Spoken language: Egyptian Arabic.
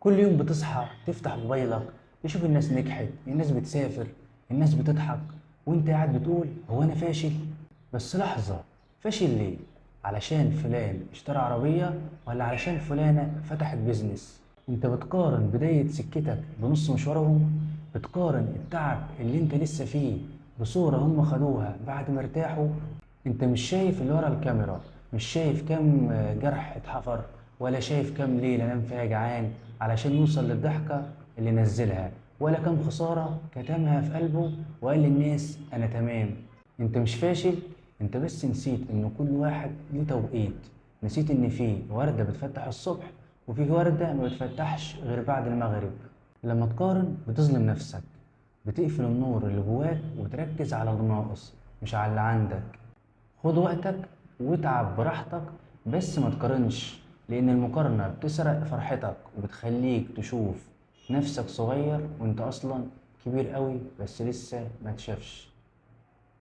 كل يوم بتصحى تفتح موبايلك، تشوف الناس نجحت، الناس بتسافر، الناس بتضحك، وانت قاعد بتقول هو انا فاشل؟ بس لحظة، فاشل ليه؟ علشان فلان اشترى عربية ولا علشان فلانة فتحت business؟ انت بتقارن بداية سكتك بنص مشوارهم، بتقارن التعب اللي انت لسه فيه بصورة هم خدوها بعد ما ارتاحوا. انت مش شايف اللي ورا الكاميرا، مش شايف كم جرح اتحفر، ولا شايف كم ليلة نام فيها جعان علشان يوصل للضحكة اللي نزلها، ولا كم خسارة كتمها في قلبه وقال للناس أنا تمام. انت مش فاشل، انت بس نسيت ان كل واحد ليه توقيت، نسيت ان في وردة بتفتح الصبح وفي وردة ما بتفتحش غير بعد المغرب. لما تقارن بتظلم نفسك، بتقفل النور اللي جواك وتركز على الناقص مش على اللي عندك. خد وقتك واتعب براحتك، بس ما تقارنش، لأن المقارنة بتسرق فرحتك وبتخليك تشوف نفسك صغير وانت أصلا كبير قوي بس لسه ما تشافش.